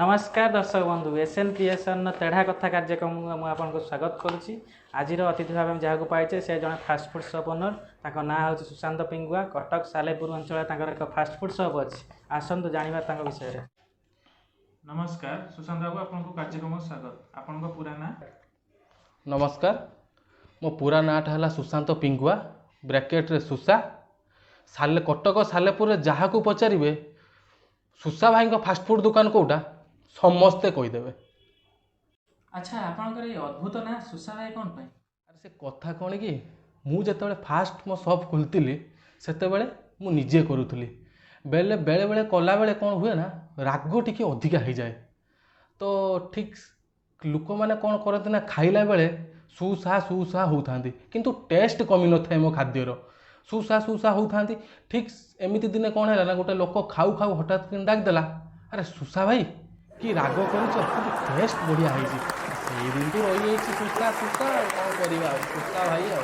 ନମସ୍କାର ଦର୍ଶକ ବନ୍ଧୁ, ଏସ୍ ଏନ୍ କ୍ରିଏସନ୍ର ତେଢ଼ା କଥା କାର୍ଯ୍ୟକ୍ରମକୁ ମୁଁ ଆପଣଙ୍କୁ ସ୍ୱାଗତ କରୁଛି। ଆଜିର ଅତିଥି ଭାବେ ଆମେ ଯାହାକୁ ପାଇଛେ, ସେ ଜଣେ ଫାଷ୍ଟଫୁଡ଼୍ ସପ୍ ଓନର୍। ତାଙ୍କ ନାଁ ହେଉଛି ସୁଶାନ୍ତ ପିଙ୍ଗୁଆ। କଟକ ସାଲେପୁର ଅଞ୍ଚଳରେ ତାଙ୍କର ଏକ ଫାଷ୍ଟଫୁଡ଼୍ ସପ୍ ଅଛି। ଆସନ୍ତୁ ଜାଣିବା ତାଙ୍କ ବିଷୟରେ। ନମସ୍କାର ସୁଶାନ୍ତ ବାବୁ, ଆପଣଙ୍କୁ କାର୍ଯ୍ୟକ୍ରମକୁ ସ୍ୱାଗତ। ଆପଣଙ୍କ ପୁରା ନାଁ? ନମସ୍କାର। ମୋ ପୁରା ନାଁଟା ହେଲା ସୁଶାନ୍ତ ପିଙ୍ଗୁଆ, ବ୍ରାକେଟରେ ସୁସା। କଟକ ସାଲେପୁରରେ ଯାହାକୁ ପଚାରିବେ, ସୁସା ଭାଇଙ୍କ ଫାଷ୍ଟଫୁଡ଼୍ ଦୋକାନ କେଉଁଟା, ସମସ୍ତେ କହିଦେବେ। ଆଚ୍ଛା, ଆପଣଙ୍କର ଏଇ ଅଦ୍ଭୁତ ନାଁ ସୁସା ଭାଇ କ'ଣ ପାଇଁ? ଆରେ, ସେ କଥା କ'ଣ କି, ମୁଁ ଯେତେବେଳେ ଫାଷ୍ଟ ମୋ ସପ୍ ଖୋଲିଥିଲି, ସେତେବେଳେ ମୁଁ ନିଜେ କରୁଥିଲି। ବେଳେବେଳେ କଲାବେଳେ କ'ଣ ହୁଏ ନା, ରାଗ ଟିକେ ଅଧିକା ହେଇଯାଏ। ତ ଠିକ୍ ଲୋକମାନେ କ'ଣ କରନ୍ତି ନା, ଖାଇଲା ବେଳେ ସୁ ସା ସୁ ସା ହେଉଥାନ୍ତି, କିନ୍ତୁ ଟେଷ୍ଟ କମି ନଥାଏ ମୋ ଖାଦ୍ୟର। ସୁ ସା ସୁ ସା ହେଉଥାନ୍ତି। ଠିକ୍ ଏମିତି ଦିନେ କ'ଣ ହେଲା ନା, ଗୋଟେ ଲୋକ ଖାଉ ଖାଉ ହଠାତ୍ କିନି ଡାକିଦେଲା, "ଆରେ ସୁସା ଭାଇ, କି ରାଗ କରିଛ, କିନ୍ତୁ ଟେଷ୍ଟ ବଢ଼ିଆ ହେଇଛି।" ସେଇ ଦିନଠୁ ରହିଯାଇଛି ସୁସା ସୁସା। ଆଉ କ'ଣ କରିବା ଆଉ, ସୁସା ଭାଇ ଆଉ।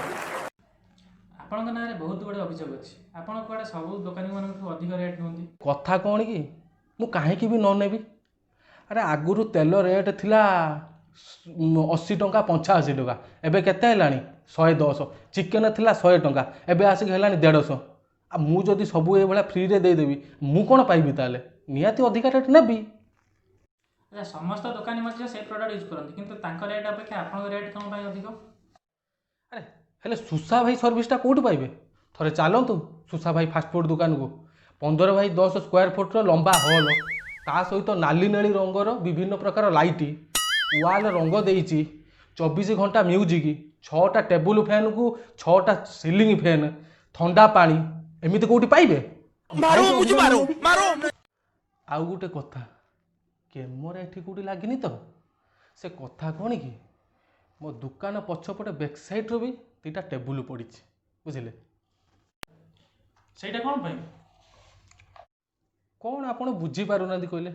ଆପଣଙ୍କ ନାଁରେ ବହୁତ ଗୁଡ଼ିଏ ଅଭିଯୋଗ ଅଛି। ଆପଣ କୁଆଡ଼େ ସବୁ ଦୋକାନୀମାନଙ୍କଠୁ ଅଧିକ ରେଟ୍ ନିଅନ୍ତି। କଥା କ'ଣ କି, ମୁଁ କାହିଁକି ବି ନ ନେବି? ଆରେ, ଆଗରୁ ତେଲ ରେଟ୍ ଥିଲା 80 ଟଙ୍କା, 85 ଟଙ୍କା। ଏବେ କେତେ ହେଲାଣି? 110। ଚିକେନ୍ ଥିଲା 100 ଟଙ୍କା, ଏବେ ଆସିକି ହେଲାଣି 150। ଆଉ ମୁଁ ଯଦି ସବୁ ଏଇଭଳିଆ ଫ୍ରିରେ ଦେଇଦେବି, ମୁଁ କ'ଣ ପାଇବି? ତାହେଲେ ନିହାତି ଅଧିକା ରେଟ୍ ନେବି। ଆଚ୍ଛା, ସମସ୍ତ ଦୋକାନୀ ମଧ୍ୟ ସେଇ ପ୍ରଡ଼କ୍ଟ ୟୁଜ୍ କରନ୍ତି, କିନ୍ତୁ ତାଙ୍କ ରେଟ୍ ଅପେକ୍ଷା ଆପଣଙ୍କ ରେଟ୍ କ'ଣ ପାଇଁ ଅଧିକ? ଆରେ, ହେଲେ ସୁସା ଭାଇ ସର୍ଭିସଟା କେଉଁଠି ପାଇବେ? ଥରେ ଚାଲନ୍ତୁ ସୁସା ଭାଇ ଫାଷ୍ଟଫୁଡ଼୍ ଦୋକାନକୁ। 15 ବାଇ 10 ସ୍କୋୟାର ଫୁଟ୍ର ଲମ୍ବା ହଲ୍, ତା ସହିତ ନାଲି ନେଳି ରଙ୍ଗର ବିଭିନ୍ନ ପ୍ରକାର ଲାଇଟ୍, ୱାଲ୍ ରଙ୍ଗ ଦେଇଛି, 24 ଘଣ୍ଟା ମ୍ୟୁଜିକ୍, ଛଅଟା ଟେବୁଲ୍ ଫ୍ୟାନ୍କୁ ଛଅଟା ସିଲିଂ ଫ୍ୟାନ୍, ଥଣ୍ଡା ପାଣି। ଏମିତି କେଉଁଠି ପାଇବେ? ଆଉ ଗୋଟେ କଥା, କ୍ୟାମେରା ଏଠି କେଉଁଠି ଲାଗିନି ତ? ସେ କଥା କ'ଣ କି, ମୋ ଦୋକାନ ପଛପଟେ ବ୍ୟାକ୍ ସାଇଡ଼୍ର ବି ଦୁଇଟା ଟେବୁଲ୍ ପଡ଼ିଛି, ବୁଝିଲେ? ସେଇଟା କ'ଣ ପାଇଁ? କ'ଣ ଆପଣ ବୁଝିପାରୁନାହାନ୍ତି କହିଲେ?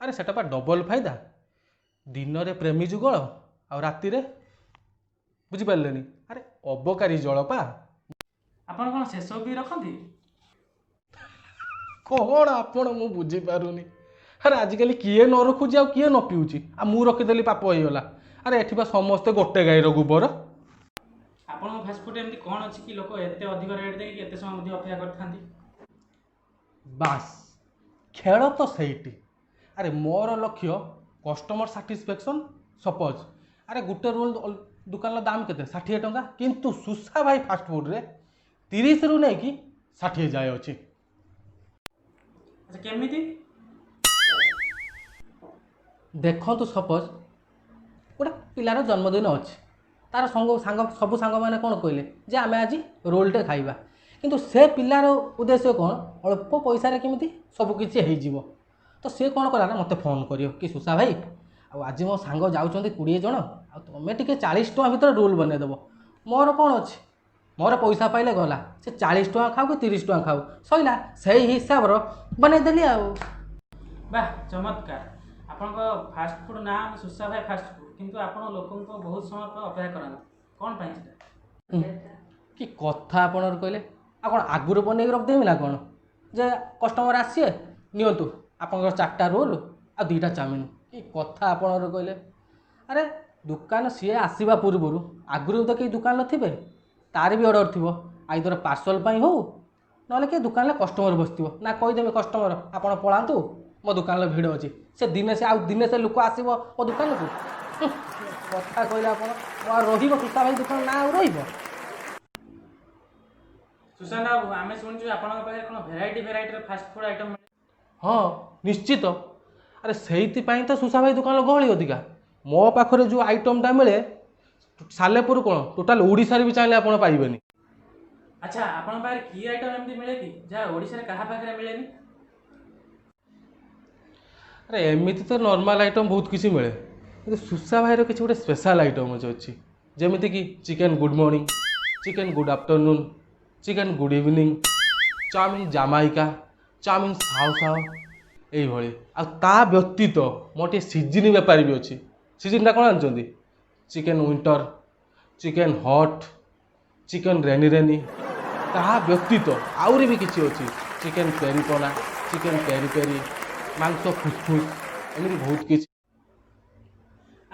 ଆରେ, ସେଟା ପା ଡବଲ୍ ଫାଇଦା। ଦିନରେ ପ୍ରେମୀ ଯୁଗଳ ଆଉ ରାତିରେ, ବୁଝିପାରିଲେନି? ଆରେ, ଅବକାରୀ ଜଳ ପା। ଆପଣ କ'ଣ ସେସବୁ ବି ରଖନ୍ତି? କ'ଣ ଆପଣ, ମୁଁ ବୁଝିପାରୁନି। ଆରେ, ଆଜିକାଲି କିଏ ନ ରଖୁଛି ଆଉ କିଏ ନ ପିଉଛି? ଆଉ ମୁଁ ରଖିଦେଲି ପାପ ହେଇଗଲା? ଆରେ, ଏଠି ବା ସମସ୍ତେ ଗୋଟେ ଗାଈର ଗୋବର। ଆପଣଙ୍କ ଫାଷ୍ଟଫୁଡ଼୍ ଏମିତି କ'ଣ ଅଛି କି ଲୋକ ଏତେ ଅଧିକ ରେଟ୍ ଦେଇକି ଏତେ ସମୟ ମଧ୍ୟ ଅପେକ୍ଷା କରିଥାନ୍ତି? ବାସ୍, ଖେଳ ତ ସେଇଠି। ଆରେ, ମୋର ଲକ୍ଷ୍ୟ କଷ୍ଟମର ସାଟିସ୍ଫ୍ୟାକ୍ସନ୍। ସପୋଜ୍, ଆରେ, ଗୋଟେ ରୋଲ୍ ଦୋକାନର ଦାମ କେତେ? 60 ଟଙ୍କା। କିନ୍ତୁ ସୁସା ଭାଇ ଫାଷ୍ଟଫୁଡ଼ରେ 30ରୁ ନେଇକି 60 ଯାଏ ଅଛି। ଆଚ୍ଛା, କେମିତି? ଦେଖନ୍ତୁ, ସପୋଜ୍ ଗୋଟେ ପିଲାର ଜନ୍ମଦିନ ଅଛି। ତାର ସାଙ୍ଗ ସାଙ୍ଗ ସବୁ ସାଙ୍ଗମାନେ କ'ଣ କହିଲେ ଯେ ଆମେ ଆଜି ରୋଲ୍ଟେ ଖାଇବା। କିନ୍ତୁ ସେ ପିଲାର ଉଦ୍ଦେଶ୍ୟ କ'ଣ? ଅଳ୍ପ ପଇସାରେ କେମିତି ସବୁ କିଛି ହେଇଯିବ। ତ ସିଏ କ'ଣ କଲା ନା, ମୋତେ ଫୋନ୍ କରିବ କି, "ସୁସା ଭାଇ, ଆଉ ଆଜି ମୋ ସାଙ୍ଗ ଯାଉଛନ୍ତି 20 ଜଣ, ଆଉ ତୁମେ ଟିକେ 40 ଟଙ୍କା ଭିତରେ ରୋଲ୍ ବନେଇଦେବ।" ମୋର କ'ଣ ଅଛି? ମୋର ପଇସା ପାଇଲେ ଗଲା। ସେ 40 ଟଙ୍କା ଖାଉ କି 30 ଟଙ୍କା ଖାଉ, ସଇଲା। ସେଇ ହିସାବର ବନେଇଦେଲି ଆଉ। ବାह, ଚମତ୍କାର! ଆପଣଙ୍କ ଫାଷ୍ଟଫୁଡ଼୍ ନାଁ ସୁସା ଭାଇ ଫାଷ୍ଟଫୁଡ଼୍, କିନ୍ତୁ ଆପଣ ଲୋକଙ୍କୁ ବହୁତ ସମୟ ପାଇଁ ଅପେକ୍ଷା କରାନ୍ତି। କ'ଣ ପାଇଁ ସେଟା? କି କଥା ଆପଣଙ୍କର କହିଲେ? ଆଉ କ'ଣ ଆଗରୁ ବନେଇକି ରଖିଦେବି ନା କ'ଣ, ଯେ କଷ୍ଟମର ଆସିବେ, "ନିଅନ୍ତୁ ଆପଣଙ୍କର ଚାରିଟା ରୋଲ୍ ଆଉ ଦୁଇଟା ଚାଉମିନ୍"? କି କଥା ଆପଣଙ୍କର କହିଲେ? ଆରେ, ଦୋକାନ ସିଏ ଆସିବା ପୂର୍ବରୁ ଆଗରୁ ତ କେହି ଦୋକାନରେ ଥିବେ, ତାର ବି ଅର୍ଡ଼ର ଥିବ। ଆଇଦର ପାର୍ସଲ୍ ପାଇଁ ହଉ, ନହେଲେ କିଏ ଦୋକାନରେ କଷ୍ଟମର ବସିଥିବ ନା, କହିଦେବେ କଷ୍ଟମର, "ଆପଣ ପଳାନ୍ତୁ, ମୋ ଦୋକାନରେ ଭିଡ଼ ଅଛି।" ସେ ଦିନେ ସେ ଆଉ ଦିନେ ସେ ଲୋକ ଆସିବ ମୋ ଦୋକାନକୁ? କଥା କହିଲେ ଆପଣ। ମୋ ଆଉ ରହିବ ସୁସା ଭାଇ ଦୋକାନ ନା ଆଉ ରହିବ? ସୁଶାନ୍ତ ବାବୁ, ଆମେ ଶୁଣିଛୁ ଆପଣଙ୍କ ପାଖରେ କ'ଣ ଭେରାଇଟି ଭେରାଇଟିର ଫାଷ୍ଟଫୁଡ଼୍ ଆଇଟମ୍ ମିଳେ। ହଁ, ନିଶ୍ଚିତ। ଆରେ, ସେଇଥିପାଇଁ ତ ସୁସା ଭାଇ ଦୋକାନର ଗହଳି ଅଧିକା। ମୋ ପାଖରେ ଯେଉଁ ଆଇଟମ୍ଟା ମିଳେ, ସାଲେପୁର କ'ଣ, ଟୋଟାଲ୍ ଓଡ଼ିଶାରେ ବି ଚାହିଁଲେ ଆପଣ ପାଇବେନି। ଆଚ୍ଛା, ଆପଣଙ୍କ ପାଖରେ କି ଆଇଟମ୍ ଏମିତି ମିଳେ କି ଯାହା ଓଡ଼ିଶାରେ କାହା ପାଖରେ ମିଳେନି? ଆରେ, ଏମିତି ତ ନର୍ମାଲ୍ ଆଇଟମ୍ ବହୁତ କିଛି ମିଳେ, କିନ୍ତୁ ସୁସା ଭାଇର କିଛି ଗୋଟେ ସ୍ପେଶାଲ୍ ଆଇଟମ୍ ଅଛି, ଯେମିତିକି chicken good morning, chicken good afternoon, chicken good evening, chowmein Jamaica, chowmein Sau Sau, ଏଇଭଳି। ଆଉ ତା ବ୍ୟତୀତ ମୋର ଟିକେ ସିଜିନ୍ ବେପାରୀ ବି ଅଛି। ସିଜିନ୍ଟା କ'ଣ ଜାଣିଛନ୍ତି? Chicken winter, chicken hot, chicken rainy rainy. ତାହା ବ୍ୟତୀତ ଆହୁରି ବି କିଛି ଅଛି, ଚିକେନ୍ ପେରି ପନା, ଚିକେନ୍ ପେରି ପେରି, ମାଂସ ଫୁସଫୁସ୍। ଏମିତି ବହୁତ କିଛି।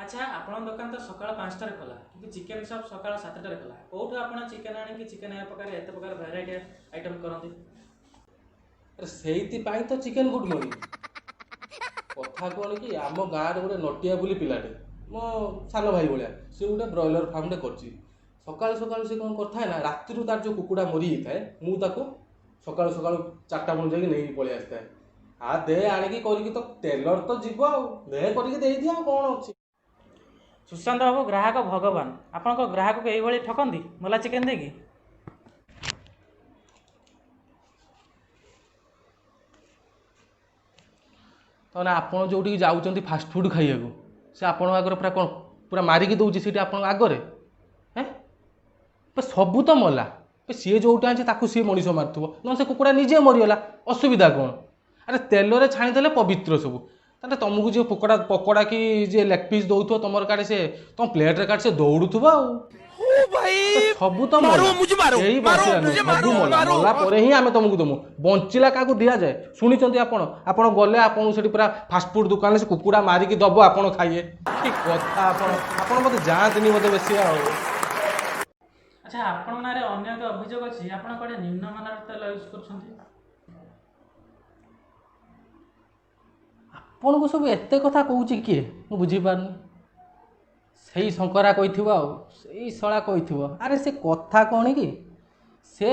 ଆଚ୍ଛା, ଆପଣଙ୍କ ଦୋକାନ ତ ସକାଳ 5ଟାରେ ଖୋଲା, କିନ୍ତୁ ଚିକେନ୍ ସପ୍ ସକାଳ 7ଟାରେ ଖୋଲା। କେଉଁଠୁ ଆପଣ ଚିକେନ୍ ଆଣିକି ଚିକେନ୍ ଏ ପ୍ରକାର ଏତେ ପ୍ରକାର ଭେରାଇଟି ଆଇଟମ୍ କରନ୍ତି? ଆରେ, ସେଇଥିପାଇଁ ତ ଚିକେନ୍ ଗୁଡ୍ ମର୍ଣ୍ଣିଂ। କଥା କ'ଣ କି, ଆମ ଗାଁରେ ଗୋଟେ ନଟିଆ ବୋଲି ପିଲାଟେ, ମୋ ସାନ ଭାଇ ଭଳିଆ, ସେ ଗୋଟେ ବ୍ରଏଲର ଫାର୍ମଟେ କରିଛି। ସକାଳୁ ସକାଳୁ ସେ କ'ଣ କରିଥାଏ ନା, ରାତିରୁ ତାର ଯେଉଁ କୁକୁଡ଼ା ମରିଯାଇଥାଏ, ମୁଁ ତାକୁ ସକାଳୁ ସକାଳୁ 4ଟା ବେଳକୁ ଯାଇକି ନେଇକି ପଳେଇ ଆସିଥାଏ। ଆ ଦେ, ଆଣିକି କରିକି ତ ତେଲରେ ତ ଯିବ, ଆଉ ଦେ କରିକି ଦେଇଦିଅ, ଆଉ କ'ଣ ଅଛି। ସୁଶାନ୍ତ ବାବୁ, ଗ୍ରାହକ ଭଗବାନ। ଆପଣଙ୍କ ଗ୍ରାହକକୁ ଏଇଭଳି ଠକନ୍ତି ମଲା ଚିକେନ୍ ଦେଇକି? ତାମାନେ ଆପଣ ଯେଉଁଠିକି ଯାଉଛନ୍ତି ଫାଷ୍ଟଫୁଡ଼୍ ଖାଇବାକୁ, ସେ ଆପଣଙ୍କ ଆଗରେ ପୁରା କ'ଣ ପୁରା ମାରିକି ଦେଉଛି ସେଇଠି ଆପଣଙ୍କ ଆଗରେ? ହେଁ, ସବୁ ତ ମଲା। ସିଏ ଯେଉଁଟା ଆଣିଛି ତାକୁ ସିଏ ମଣିଷ ମାରୁଥିବ, ନହେଲେ ସେ କୁକୁଡ଼ା ନିଜେ ମରିଗଲା, ଅସୁବିଧା କ'ଣ? ଆରେ, ତେଲରେ ଛାଣିଦେଲେ ପବିତ୍ର ସବୁ। ତାହେଲେ ତମକୁ ଯିଏ ପକୋଡ଼ା ପକୋଡ଼ା କି ଯିଏ ଲେଗ୍ ପିସ୍ ଦେଉଥିବ, ତମର କାଳେ ସେ ତମ ପ୍ଲେଟ୍ରେ କାଳେ ସେ ଦୌଡ଼ୁଥିବ। ଆଉ ସବୁ ତ ମଲା, କେହି ବଞ୍ଚିଲା ନୁହେଁ, ସବୁ ମଲା। ମଲା ପରେ ହିଁ ଆମେ ତମକୁ ଦମୁ। ବଞ୍ଚିଲା କାହାକୁ ଦିଆଯାଏ, ଶୁଣିଛନ୍ତି ଆପଣ? ଆପଣ ଗଲେ ଆପଣଙ୍କୁ ସେଠି ପୁରା ଫାଷ୍ଟଫୁଡ଼ ଦୋକାନରେ ସେ କୁକୁଡ଼ା ମାରିକି ଦବ, ଆପଣ ଖାଇବେ? କି କଥା! ଆପଣ ବୋଧେ ଯାଆନ୍ତିନି ବୋଧେ ବେଶୀ ଆଉ। ଆଚ୍ଛା, ଆପଣଙ୍କ ନାଁରେ ଅନ୍ୟ ଏକ ଅଭିଯୋଗ ଅଛି, ଆପଣ କୁଆଡ଼େ ନିମ୍ନମାନର ତେଲ ୟୁଜ୍ କରୁଛନ୍ତି। ଆପଣଙ୍କୁ ସବୁ ଏତେ କଥା କହୁଛି କିଏ, ମୁଁ ବୁଝିପାରୁନି। ସେଇ ଶଙ୍କରା କହିଥିବ, ଆଉ ସେଇ ଶଳା କହିଥିବ। ଆରେ, ସେ କଥା କ'ଣ କି, ସେ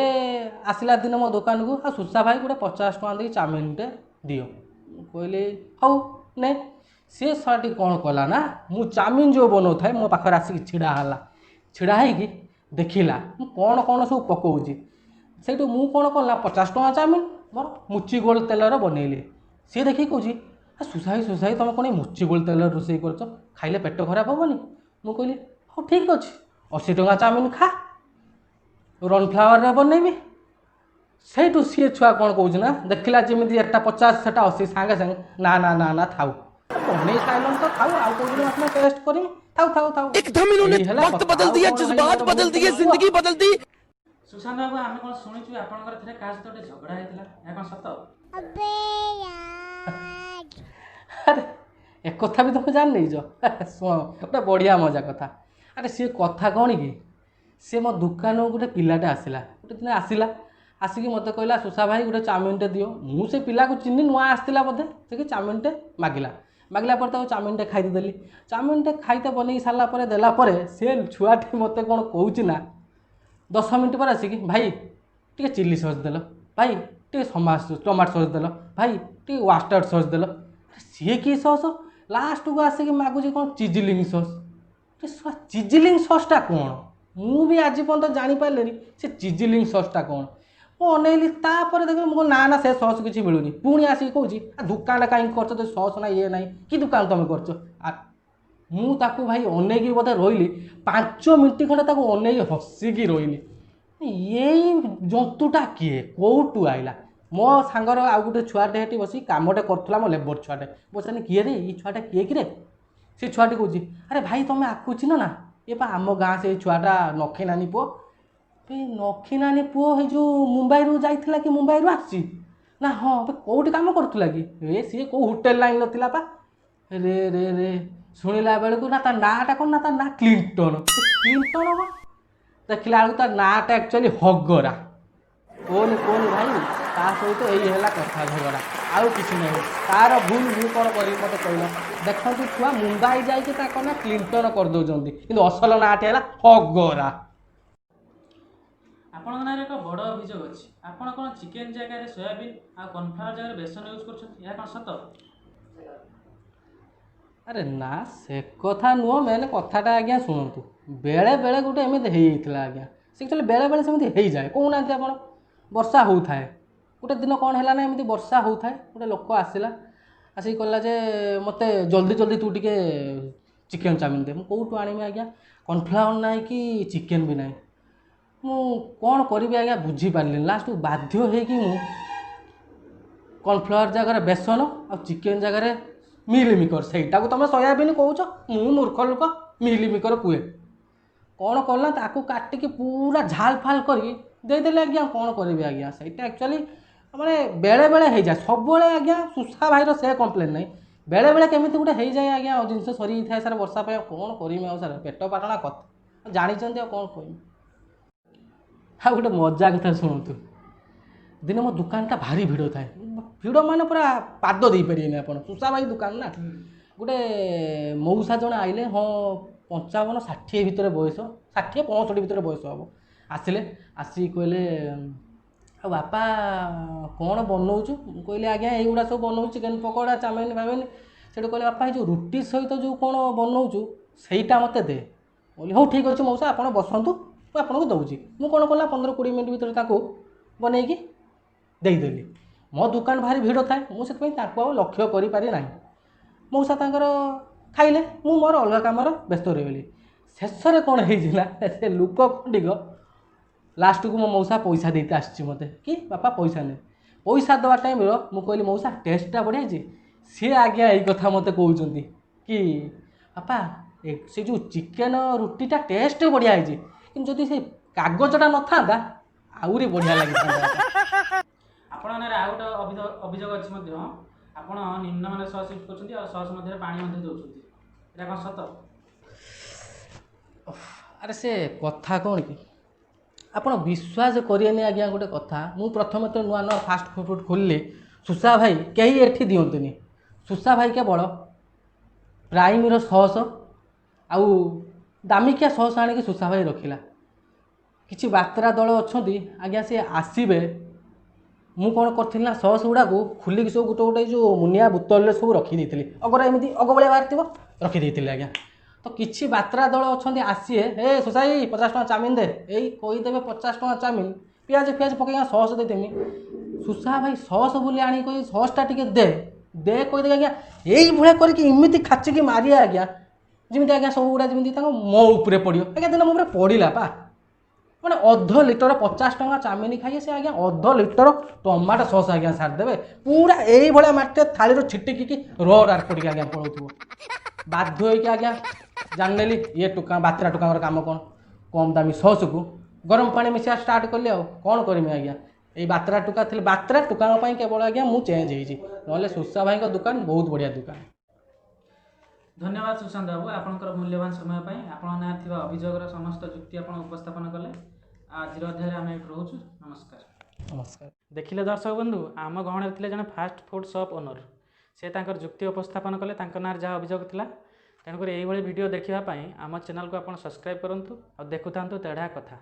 ଆସିଲା ଦିନ ମୋ ଦୋକାନକୁ, ଆଉ ସୁସା ଭାଇ, ଗୋଟେ 50 ଟଙ୍କା ଦେଇକି ଚାଉମିନଟେ ଦିଅ। ମୁଁ କହିଲି, ହଉ ନେ। ସେ ଶଳାଟି କ'ଣ କଲା ନା, ମୁଁ ଚାଉମିନ ଯେଉଁ ବନଉଥାଏ, ମୋ ପାଖରେ ଆସିକି ଛିଡ଼ା ହେଲା। ଛିଡ଼ା ହେଇକି ଦେଖିଲା ମୁଁ କ'ଣ କ'ଣ ସବୁ ପକାଉଛି। ସେଇଠୁ ମୁଁ କ'ଣ କଲା, 50 ଟଙ୍କା ଚାଉମିନ ମୋର ମୁଚି ଗୋଲ୍ଡ ତେଲରେ ବନେଇଲି। ସିଏ ଦେଖିକି କହୁଛି, ସୁସା ଭାଇ, ସୁସା ଭାଇ, ତୁମେ କ'ଣ ଏଇ ମୁଚି ଗୋଲ୍ଡ ତେଲରେ ରୋଷେଇ କରୁଛ? ଖାଇଲେ ପେଟ ଖରାପ ହେବନି? ମୁଁ କହିଲି, ହଉ ଠିକ୍ ଅଛି, 80 ଟଙ୍କା ଚାଉମିନ ଖା, ରନଫ୍ଲାୱାରରେ ବନେଇବି। ସେଇଠୁ ସିଏ ଛୁଆ କ'ଣ କହୁଛି ନା, ଦେଖିଲା ଯେମିତି ଏଟା 50, ସେଟା 80, ସାଙ୍ଗେ ସାଙ୍ଗେ ନା ନା ନା ନା, ଥାଉ, ବନେଇ ସାରିଲଣି ତ ଥାଉ, ଆଉ କୋଉଦିନ ଆସିଲେ ଟେଷ୍ଟ କରିବି, ଥାଉ ଥାଉ ଥାଉ। एकदम इन्होंने ଏଇ ହେଲା वक्त କଥା। बदल ଆଉ दिया, କ'ଣ ଭାଇ जज्बात ମୋର बदल ଭୁଲ दिए, ଥିଲା, କୁହ। जिंदगी बदल दी। ସୁଶାନ୍ତ ବାବୁ, ଆମେ କ'ଣ ଶୁଣିଛୁ ଆପଣଙ୍କର ଥରେ କାହା ସହିତ ଗୋଟେ ଝଗଡ଼ା ହେଇଥିଲା, ଏହା କ'ଣ ସତ? ଆରେ, ଏକଥା ବି ତମେ ଜାଣି ନେଇଛ? ଶୁଣ, ଗୋଟେ ବଢ଼ିଆ ମଜା କଥା। ଆରେ, ସିଏ କଥା କ'ଣ କି, ସିଏ ମୋ ଦୋକାନକୁ ଗୋଟେ ପିଲାଟେ ଆସିଲା, ଗୋଟେ ଦିନ ଆସିଲା। ଆସିକି ମୋତେ କହିଲା, ସୁସା ଭାଇ, ଗୋଟେ ଚାଉମିନଟେ ଦିଅ। ମୁଁ ସେ ପିଲାକୁ ଚିହ୍ନି, ନୂଆ ଆସିଥିଲା ବୋଧେ ସେ, କି ଚାଉମିନଟେ ମାଗିଲା। ମାଗିଲା ପରେ ତାକୁ ଚାଉମିନଟେ ଖାଇତେ ଦେଲି। ଚାଉମିନଟେ ଖାଇତେ ବନେଇକି ସାରିଲା ପରେ, ଦେଲା ପରେ, ସେ ଛୁଆଟି ମୋତେ କ'ଣ କହୁଛି ନା, 10 ମିନିଟ୍ ପରେ ଆସିକି, ଭାଇ ଟିକେ ଚିଲି ସସ୍ ଦେଲ, ଭାଇ ଟିକେ ଟମାଟୋ ସସ୍ ଦେଲ, ଭାଇ ଟିକେ ୱାଷ୍ଟାର୍ଡ଼ ସସ୍ ଦେଲ। ଆରେ, ସିଏ କି ସସ୍? ଲାଷ୍ଟକୁ ଆସିକି ମାଗୁଛି କ'ଣ ଚିଜିଲିଂ ସସ୍। ଚିଜିଲିଂ ସସ୍ଟା କ'ଣ, ମୁଁ ବି ଆଜି ପର୍ଯ୍ୟନ୍ତ ଜାଣିପାରିଲିନି ସେ ଚିଜିଲିଂ ସସ୍ଟା କ'ଣ। ମୁଁ ଅନେଇଲି, ତାପରେ ଦେଖିଲି, ମୁଁ କହିଲି, ନା ନା, ସେ ସସ୍ କିଛି ମିଳୁନି। ପୁଣି ଆସିକି କହୁଛି, ଆ ଦୋକାନଟା କାହିଁକି କରୁଛ ତ, ସସ୍ ନା ଇଏ ନାହିଁ, କି ଦୋକାନ ତୁମେ କରୁଛ? ଆ ମୁଁ ତାକୁ ଭାଇ ଅନେଇକି ବୋଧେ ରହିଲି 5 ମିନିଟ୍ ଖଣ୍ଡେ, ତାକୁ ଅନେଇକି ହସିକି ରହିଲି। ଏଇ ଜନ୍ତୁଟା କିଏ, କେଉଁଠୁ ଆଇଲା? ମୋ ସାଙ୍ଗର ଆଉ ଗୋଟେ ଛୁଆଟେ ସେଠି ବସି କାମଟେ କରୁଥିଲା, ମୋ ଲେବର ଛୁଆଟେ। ପଚାରିଲି, କିଏ ରେ, ଏଇ ଛୁଆଟା କିଏ କିରେ? ସେ ଛୁଆଟି କହୁଛି, ଆରେ ଭାଇ, ତୁମେ ଆକୁ ଚିହ୍ନ ନା? ଏ ପା ଆମ ଗାଁ ସେଇ ଛୁଆଟା, ନଖି ନାନୀ ପୁଅ। ଏ ନଖି ନାନୀ ପୁଅ, ଏଇ ଯେଉଁ ମୁମ୍ବାଇରୁ ଯାଇଥିଲା କି ମୁମ୍ବାଇରୁ ଆସିଛି? ନା ହଁ। ବେ କେଉଁଠି କାମ କରୁଥିଲା କି? ଏ ସିଏ କେଉଁ ହୋଟେଲ ଲାଇନ୍ର ଥିଲା ପା। ରେ ରେ ରେ, ଶୁଣିଲା ବେଳକୁ ନା ତା ନାଁଟା କ'ଣ ନା ତା ନାଁ କ୍ଲିଣ୍ଟନ। କ୍ଲିଣ୍ଟନ କ'ଣ, ଦେଖିଲା ବେଳକୁ ତା ନାଁଟା ଆକ୍ଚୁଆଲି ହଗରା। କୁହନି କୁହନି ଭାଇ, ତା ସହିତ ଏଇ ହେଲା କଥା, ଝଗଡ଼ା, ଆଉ କିଛି ନାହିଁ। ତାର ଭୁଲ, ମୁଁ କ'ଣ କରିବି ମୋତେ କହିଲ? ଦେଖନ୍ତୁ, ଛୁଆ ମୁମ୍ବାଇ ଯାଇକି ତାଙ୍କ ନାଁ କ୍ଲିଣ୍ଟନ କରିଦେଉଛନ୍ତି, କିନ୍ତୁ ଅସଲ ନାଁଟି ହେଲା ହଗରା। ଆପଣଙ୍କ ନାଁରେ ଏକ ବଡ଼ ଅଭିଯୋଗ ଅଛି, ଆପଣ କ'ଣ ଚିକେନ୍ ଜାଗାରେ ସୋୟାବିନ୍ ଆଉ କର୍ଣ୍ଣଫ୍ଲାୱାର ଜାଗାରେ ବେସନ ୟୁଜ୍ କରୁଛନ୍ତି, ଏହା କ'ଣ ସତ? ଆରେ ନା, ସେ କଥା ନୁହଁ। ମେନ୍ କଥାଟା ଆଜ୍ଞା ଶୁଣନ୍ତୁ। ବେଳେ ବେଳେ ଗୋଟେ ଏମିତି ହେଇଯାଇଥିଲା ଆଜ୍ଞା। ସେ ଆକ୍ଚୁଆଲି ବେଳେ ବେଳେ ସେମିତି ହେଇଯାଏ। କହୁନାହାନ୍ତି ଆପଣ, ବର୍ଷା ହେଉଥାଏ ଗୋଟେ ଦିନ, କ'ଣ ହେଲା ନା, ଏମିତି ବର୍ଷା ହେଉଥାଏ, ଗୋଟେ ଲୋକ ଆସିଲା। ଆସିକି କହିଲା ଯେ ମୋତେ ଜଲ୍ଦି ଜଲ୍ଦି ତୁ ଟିକେ ଚିକେନ୍ ଚାଉମିନ୍ ଦେ। ମୁଁ କେଉଁଠୁ ଆଣିବି ଆଜ୍ଞା? କର୍ଣ୍ଣଫ୍ଲାୱାର ନାହିଁ କି ଚିକେନ୍ ବି ନାହିଁ। ମୁଁ କ'ଣ କରିବି ଆଜ୍ଞା, ବୁଝିପାରିଲିନି। ଲାଷ୍ଟକୁ ବାଧ୍ୟ ହେଇକି ମୁଁ କର୍ଣ୍ଣଫ୍ଲାୱାର ଜାଗାରେ ବେସନ ଆଉ ଚିକେନ୍ ଜାଗାରେ ମିଲ୍ ମିକର, ସେଇଟାକୁ ତୁମେ ସୋୟାବିନ୍ କହୁଛ, ମୁଁ ମୂର୍ଖ ଲୋକ ମିଲ୍ ମିକର କୁହେ, କ'ଣ କଲା, ତାକୁ କାଟିକି ପୁରା ଝାଲ ଫାଲ କରିକି ଦେଇଦେଲେ ଆଜ୍ଞା। କ'ଣ କରିବି ଆଜ୍ଞା? ସେଇଟା ଆକ୍ଚୁଆଲି ମାନେ ବେଳେବେଳେ ହେଇଯାଏ, ସବୁବେଳେ ଆଜ୍ଞା ସୁସା ଭାଇର ସେ କମ୍ପ୍ଲେନ୍ ନାହିଁ। ବେଳେବେଳେ କେମିତି ଗୋଟେ ହେଇଯାଏ ଆଜ୍ଞା, ଆଉ ଜିନିଷ ସରିଯାଇଥାଏ ସାର୍ ବର୍ଷା ପାଇଁ, ଆଉ କ'ଣ କରିମି ଆଉ ସାର୍, ପେଟ ପାଟଣା କଥା ଜାଣିଛନ୍ତି, ଆଉ କ'ଣ କହିମି। ଆଉ ଗୋଟେ ମଜା କଥା ଶୁଣନ୍ତୁ। ଦିନେ ମୋ ଦୋକାନଟା ଭାରି ଭିଡ଼ ଥାଏ, ଭିଡ଼ ମାନେ ପୁରା ପାଦ ଦେଇପାରିବେନି ଆପଣ, ସୁସା ଭାଇ ଦୋକାନ ନା। ଗୋଟେ ମଉସା ଜଣେ ଆଇଲେ, ହଁ 55-60 ଭିତରେ ବୟସ, 60-65 ଭିତରେ ବୟସ ହେବ। ଆସିଲେ, ଆସିକି କହିଲେ, ଆଉ ବାପା କ'ଣ ବନଉଛୁ? ମୁଁ କହିଲି, ଆଜ୍ଞା ଏଇଗୁଡ଼ା ସବୁ ବନଉଛି, ଚିକେନ୍ ପକୋଡ଼ା, ଚାଉମିନ୍ ଫାଉମିନ୍। ସେଠୁ କହିଲେ, ବାପା ଏଇ ଯେଉଁ ରୁଟି ସହିତ ଯେଉଁ କ'ଣ ବନଉଛୁ ସେଇଟା ମୋତେ ଦେ। ମୁଁ କହିଲି, ହଉ ଠିକ୍ ଅଛି ମଉସା, ଆପଣ ବସନ୍ତୁ, ମୁଁ ଆପଣଙ୍କୁ ଦେଉଛି। ମୁଁ କ'ଣ କଲା, 15-20 ମିନିଟ୍ ଭିତରେ ତାକୁ ବନେଇକି ଦେଇଦେଲି। ମୋ ଦୋକାନ ଭାରି ଭିଡ଼ ଥାଏ, ମୁଁ ସେଥିପାଇଁ ତାଙ୍କୁ ଆଉ ଲକ୍ଷ୍ୟ କରିପାରି ନାହିଁ। ମଉସା ତାଙ୍କର ଖାଇଲେ, ମୁଁ ମୋର ଅଲଗା କାମରେ ବ୍ୟସ୍ତ ରହିଗଲି। ଶେଷରେ କ'ଣ ହେଇଛି ନା, ସେ ଲୋକ ଖଣ୍ଡିକ ଲାଷ୍ଟକୁ ମୋ ମଉସା ପଇସା ଦେଇତେ ଆସିଛି ମୋତେ କି ବାପା ପଇସା ନେ। ପଇସା ଦେବା ଟାଇମ୍ର ମୁଁ କହିଲି, ମଉସା ଟେଷ୍ଟଟା ବଢ଼ିଆ ହେଇଛି। ସିଏ ଆଜ୍ଞା ଏଇ କଥା ମୋତେ କହୁଛନ୍ତି କି ବାପା ସେ ଯେଉଁ ଚିକେନ୍ ରୁଟିଟା ଟେଷ୍ଟ ବଢ଼ିଆ ହେଇଛି, କିନ୍ତୁ ଯଦି ସେ କାଗଜଟା ନଥାନ୍ତା ଆହୁରି ବଢ଼ିଆ ଲାଗିଥାନ୍ତା। ଆପଣଙ୍କ ନାଁରେ ଆଉ ଗୋଟେ ଅଭିଯୋଗ ଅଛି ମଧ୍ୟ, ଆପଣ ନିମ୍ନମାନର ସସ୍ ୟୁଜ୍ କରୁଛନ୍ତି ଆଉ ସସ୍ ମଧ୍ୟରେ ପାଣି ମଧ୍ୟ ଦେଉଛନ୍ତି, ଏଇଟା କ'ଣ ସତ? ଆରେ ସେ କଥା କ'ଣ କି, ଆପଣ ବିଶ୍ୱାସ କରିବେନି ଆଜ୍ଞା ଗୋଟେ କଥା। ମୁଁ ପ୍ରଥମେ ତ ନୂଆ ନୂଆ ଫାଷ୍ଟ ଫୁଡ଼୍ ଖୋଲିଲି, ସୁସା ଭାଇ କେହି ଏଠି ଦିଅନ୍ତିନି। ସୁସା ଭାଇ କେବଳ ପ୍ରାଇମ୍ର ସସ୍ ଆଉ ଦାମିକିଆ ସସ୍ ଆଣିକି ସୁସା ଭାଇ ରଖିଲା। କିଛି ବାତ୍ରା ଦଳ ଅଛନ୍ତି ଆଜ୍ଞା, ସେ ଆସିବେ। ମୁଁ କ'ଣ କରିଥିଲି ନା, ସସ୍ ଗୁଡ଼ାକୁ ଖୋଲିକି ସବୁ ଗୋଟେ ଗୋଟେ ଯେଉଁ ମୁନିଆ ବୋତଲରେ ସବୁ ରଖିଦେଇଥିଲି, ଅଗରେ ଏମିତି ଅଗ ଭଳିଆ ବାହାରିଥିବ, ରଖିଦେଇଥିଲି ଆଜ୍ଞା। ତ କିଛି ବାତ୍ରା ଦଳ ଅଛନ୍ତି, ଆସିବେ, ଏ ସୁସାଇ 50 ଟଙ୍କା ଚାଉମିନ୍ ଦେ, ଏଇ କହିଦେବେ 50 ଟଙ୍କା ଚାଉମିନ୍, ପିଆଜ ଫିଆଜ ପକେଇକି ସସ୍ ଦେଇଦେମି। ସୁସା ଭାଇ ସସ୍ ବୋଲି ଆଣିକି କହି ସସ୍ଟା ଟିକେ ଦେ ଦେ କହିଦେବେ ଆଜ୍ଞା, ଏଇଭଳିଆ କରିକି ଏମିତି ଖାଚିକି ମାରିବେ ଆଜ୍ଞା, ଯେମିତି ଆଜ୍ଞା ସବୁ ଗୁଡ଼ା ଯେମିତି ତାଙ୍କ ମୋ ଉପରେ ପଡ଼ିବ ଆଜ୍ଞା। ଦିନ ମୋ ଉପରେ ପଡ଼ିଲା ପା, ମାନେ ଅଧ ଲିଟର 50 ଟଙ୍କା ଚାଉମିନ୍ ଖାଇକି ସେ ଆଜ୍ଞା ଅଧ ଲିଟର ଟମାଟୋ ସସ୍ ଆଜ୍ଞା ସାରିଦେବେ ପୁରା, ଏଇଭଳିଆ ମାରିତେ ଥାଳିରୁ ଛିଟିକିକି ରୋଡ଼ ଆର ପଡ଼ିକି ଆଜ୍ଞା ପଳାଉଥିବ। ବାଧ୍ୟ ହେଇକି ଆଜ୍ଞା ଜାଣିନେଲି ଇଏ ଟୋକା ବାତ୍ରା ଟୋକାଙ୍କର କାମ କ'ଣ, କମ୍ ଦାମୀ ସସ୍କୁ ଗରମ ପାଣି ମିଶିବା ଷ୍ଟାର୍ଟ କଲି। ଆଉ କ'ଣ କରିମି ଆଜ୍ଞା, ଏଇ ବାତ୍ରା ଟୋକା ଥିଲେ, ବାତ୍ରା ଟୋକାଙ୍କ ପାଇଁ କେବଳ ଆଜ୍ଞା ମୁଁ ଚେଞ୍ଜ ହେଇଛି, ନହେଲେ ସୁସା ଭାଇଙ୍କ ଦୋକାନ ବହୁତ ବଢ଼ିଆ ଦୋକାନ। ଧନ୍ୟବାଦ ସୁଶାନ୍ତ ବାବୁ, ଆପଣଙ୍କର ମୂଲ୍ୟବାନ ସମୟ ପାଇଁ। ଆପଣଙ୍କ ନାଁରେ ଥିବା ଅଭିଯୋଗର ସମସ୍ତ ଯୁକ୍ତି ଆପଣ ଉପସ୍ଥାପନ କଲେ। ଆଜିର ଅଧ୍ୟାୟରେ ଆମେ ଏଇଠି ରହୁଛୁ। ନମସ୍କାର। ନମସ୍କାର। ଦେଖିଲେ ଦର୍ଶକ ବନ୍ଧୁ, ଆମ ଗହଣରେ ଥିଲେ ଜଣେ ଫାଷ୍ଟ ଫୁଡ଼୍ ସପ୍ ଓନର୍। ସେ ତାଙ୍କର ଯୁକ୍ତି ଉପସ୍ଥାପନ କଲେ ତାଙ୍କ ନାଁରେ ଯାହା ଅଭିଯୋଗ ଥିଲା। ତେଣୁକରି ଏଇଭଳି ଭିଡ଼ିଓ ଦେଖିବା ପାଇଁ ଆମ ଚ୍ୟାନେଲକୁ ଆପଣ ସବସ୍କ୍ରାଇବ୍ କରନ୍ତୁ ଆଉ ଦେଖୁଥାନ୍ତୁ ତେଢ଼ା କଥା।